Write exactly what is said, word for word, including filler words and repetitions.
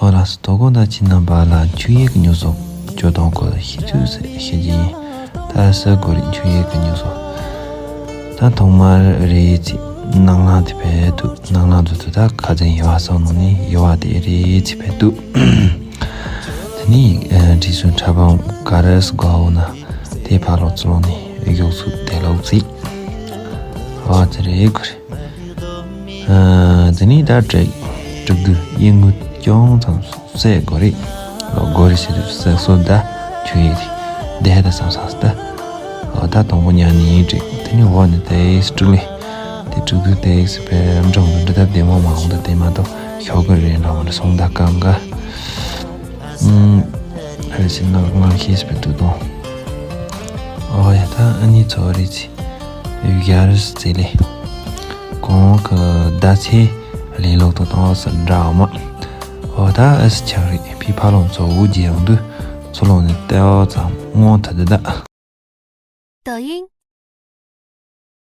ཨོ་ལགས་སོ། དོ་དགོང་ད་ཁྱེད་རྣམ་པ་ལ་ཆུ་ཡུར་གྱི་ཉམས་གསོ་ཅོ་སྟངས་སྐོར་ལ་ཤེས་ཚུལ་ཟེར་བཤད་ཀྱི་ཡིན། ད་ཟེར་དགོས་རེད། ཆུ་ཡུར་གྱི་ཉམས་གསོ། ད་ཐོག་མར་རེད་ཅིག་ནང་ལང་དེ་ཕེ་དུ་ནང་ལང་དུ་དུ་ད་ཁ་ཚན་ཡེ་བ་སོང་ནོ་ནི་ཡེ་བ་དེ་རེད་ཅིག་ཕེ་དུ། དེ་ནི་དྲི་སུ་ཁྲ་བང་ག་རེ་སི་གོ་ཨོ་ན་དེ་ཕ་ལོ་ཚུ་ལོ་ནི་གཡོག་ཚུ་དེ་ལོག་ཚིག་ཨོ་དེ་རེད་གོ་རེད། དེ་ནས་ད་དྲེག་དྲུག་དུ་ཡིན་ངུ་ཅུང་ཙམ་བསད་དགོས་རེད། ལོ་དགོས་རེད་ཟེར་དུས་བསད་སོ་ད་ཆུ་ཡི་དེ་ད་བསམ་བསམ་ད། ཨོ་ད་དང་པོ་ཉག་ནི་ཡིན་དྲེག་དེ་ནས་འོག་ནས་ད་ཨེ་སི་དྲུག་ལས་དེ་དྲུག་དུ་ད་ཨེ་སི་པའི་འབྲོང་དུ་འདྲི་ད་བདེ་མོ་མ་འོང་ད་དེ་མ་གཏོགས་ཤོག་གི་རེད་འདྲ་བ་འདྲ་སོང་ད་སྐབས་འགའ། ཨ་རེ་ཟེར་ན་ང་ཤེས་པའི་དུ་དང་། ཨོ་ཡ་ད་ཨ་ནི་ཚོ་རེད་ཚེ། ཡུ་ག་རུ་ཟེར་ལེ། གོང་གི་ཟླ་ཚེས་ལེ་ལོག་ཏུ་བཏང་བ་སུ་འདྲ་བ་མ། ཨོ་ད་ཨ་སི་ཆག་རེད་ཕི་ཕ་ལོང་ཚོ་འུ་རྒྱལ་ཡོང་དུས་ཚོ་ལོང་ནས་ལྟེ་བ་ཙམ་སྔོན་ཐ་དི་ད། 抖音